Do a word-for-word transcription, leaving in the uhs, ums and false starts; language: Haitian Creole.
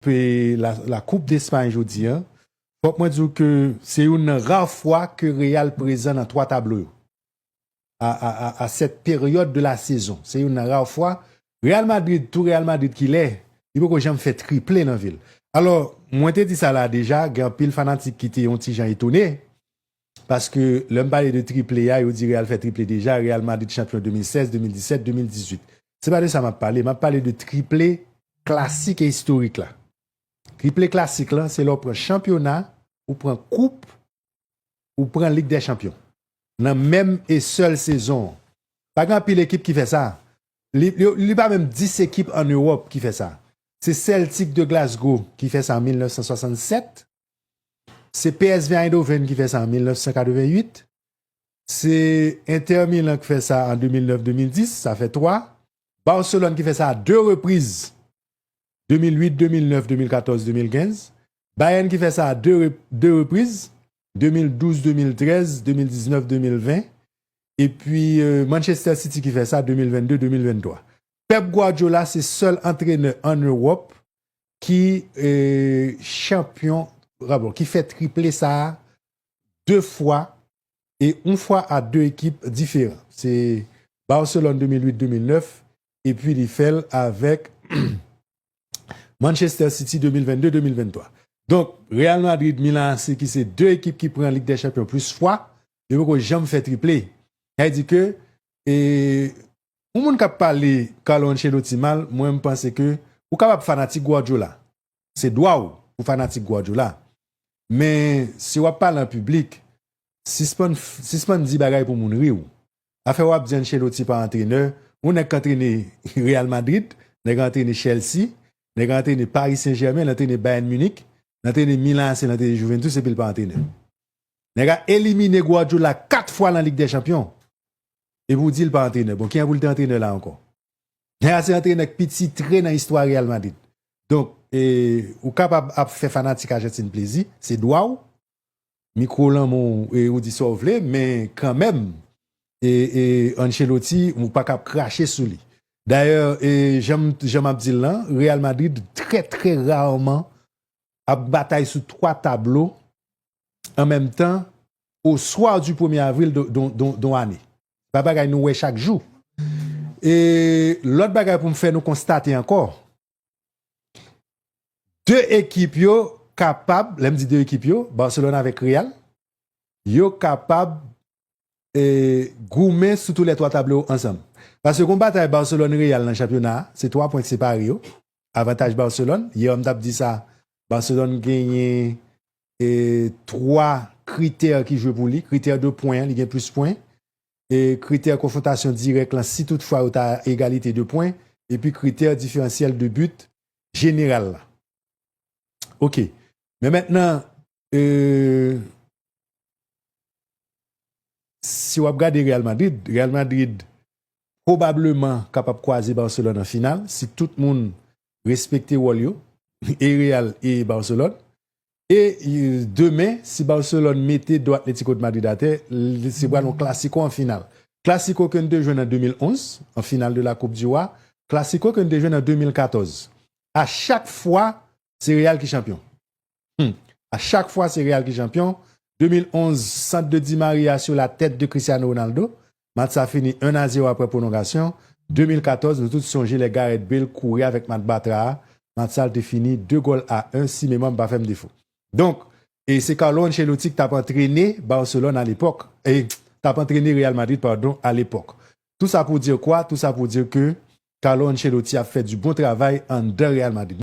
pe la, la Coupe d'Espagne jodi a, fòk mwen di w ke se youn nan ra fwa ke Real prezan nan twa tablo yo. À, à, à, à cette période de la saison. Se youn nan ra fwa. Real Madrid, tou Real Madrid ki lè, li poko janm fè triple nan vi l. Alò, mwen te di sa la deja, gen anpil fanatik ki te yon ti jan etone, paske lè m pale de triple a, yo di Real fè triple deja, Real Madrid chanpyon de mil sèz, de mil disèt, de mil dizuit. Se pa de sa m ap pale, m ap pale de triple klasik e istorik la. Triple klasik la, se lè w pran chanpyona, ou pran koup, ou pran Lig dè Chanpyon. Nan menm e sèl sezon. Pa gen anpil ekip ki fè sa. Li, li, li pa menm dis ekip an Ewòp ki fè sa. Se Celtic de Glasgow ki fè sa an mil nèf san swasannsèt. Se P S V Eindhoven ki fè sa an mil nèf san katrevennuit. Se Inter Milan ki fè sa an de mil nèf de mil dis, sa fè twa. Barcelone ki fè sa a de repriz, de mil uit, de mil nèf, de mil katòz, de mil kenz. Bayern ki fè sa a de, re- de repriz, de mil douz, de mil trèz, de mil diznèf, de mil ven. Epi euh, Manchester City ki fè sa de mil vennde, de mil venntwa. Pep Guardiola se sèl antrenè an Ewòp ki euh, chanpyon, ah bon, ki fè triple sa a de fwa e yon fwa a de ekip diferan. Se Barcelone de mil uit, de mil nèf, epi li fè l avèk Manchester City de mil vennde, de mil venntwa. Donk, Real Madrid, Milan A C ki se de ekip ki pran Lig dè Chanpyon plis fwa, yo poko janm fè triple. Sa vle di ke e, yon moun k ap pale Carlo Ancelotti mal, mwen m panse ke ou kapab fanatik Guardiola. Se dwa w pou fanatik Guardiola. Men si w ap pale an piblik, sispann, sispann di bagay pou moun ri w. Afè w ap di Ancelotti pa antrenè, yon nèg k antrene Real Madrid, nèg antrene Chelsea, nèg antrene Paris Saint-Germain, l antrene Bayern Munich, l antrene Milan A C, l antrene Juventus, epi l pa antrenè. Nèg a elimine Guardiola kat fwa nan Lig dè Chanpyon. Epi w di l pa antrenè. Bon, kijan pou l te antrenè la ankò? Nèg a se antrenè k pi titre nan istwa Real Madrid. Donk, e, ou kapab ap fè fanatik Ajantin plezi, se dwa w. Mikwo lan men w, e, ou di sa w vle, men kanmenm, e, e, Ancelotti, ou pa kab krache sou li. Dayè, e, jan m, jan m ap di l lan, Real Madrid trè, trè raman ap batay sou twa tablo an menm tan, au soir du premye avril de, de, de, de yon ane. Pa bagay nou wè chak jou. E lòt bagay pou m fè nou konstate ankò, de ekip yo kapab, lè m di de ekip yo, Barcelone avèk Real, yo kapab e, goumen sou tou lè twa tablo yo ansanm. Paske gon batay Barcelone Real nan chanpyona a, se twa pwen k separe yo. Avantaj Barcelone, yè m t ap di sa, Barcelone genyen e, twa kritè ki jwe pou li, kritè de pwen, li gen plis pwen, e kritè konfwontasyon dirèk lan, si toutfwa yo ta egalite de pwen, epi kritè diferansyèl de but jeneral la. Ok. Men mentnan, e, si w ap gade Real Madrid, Real Madrid pwobableman kapab kwaze Barcelone an final, si tout moun respekte wòl yo, e Real e Barcelone. E, e, demen, si Barcelone mete do Atlético de Madrid atè, li, se pral yon klasiko an final. Klasiko ke n te jwenn an de mil onz, an final de la Coupe du Roi. Klasiko ke n te jwenn an de mil katòz. A chak fwa, se Real ki chanpyon. Hmm. A chak fwa, se Real ki chanpyon. De mil onz, sant de Di Maria sur la tête de Cristiano Ronaldo. Match sa fini un à zéro apre pwolongasyon. De mil katòz, nou tout sonje lè Gareth Bale kouri avèk Matt Bartra a. Match sa te fini de gòl a en, si memwa m pa fè m defo. Donk, e se Carlo Ancelotti ki t ap antrene Barcelone a lepòk, e t ap antrene Real Madrid, padon, a lepòk. Tout sa pou di kwa? Tout sa pou di ke Carlo Ancelotti ap fè du bon travay anndan Real Madrid.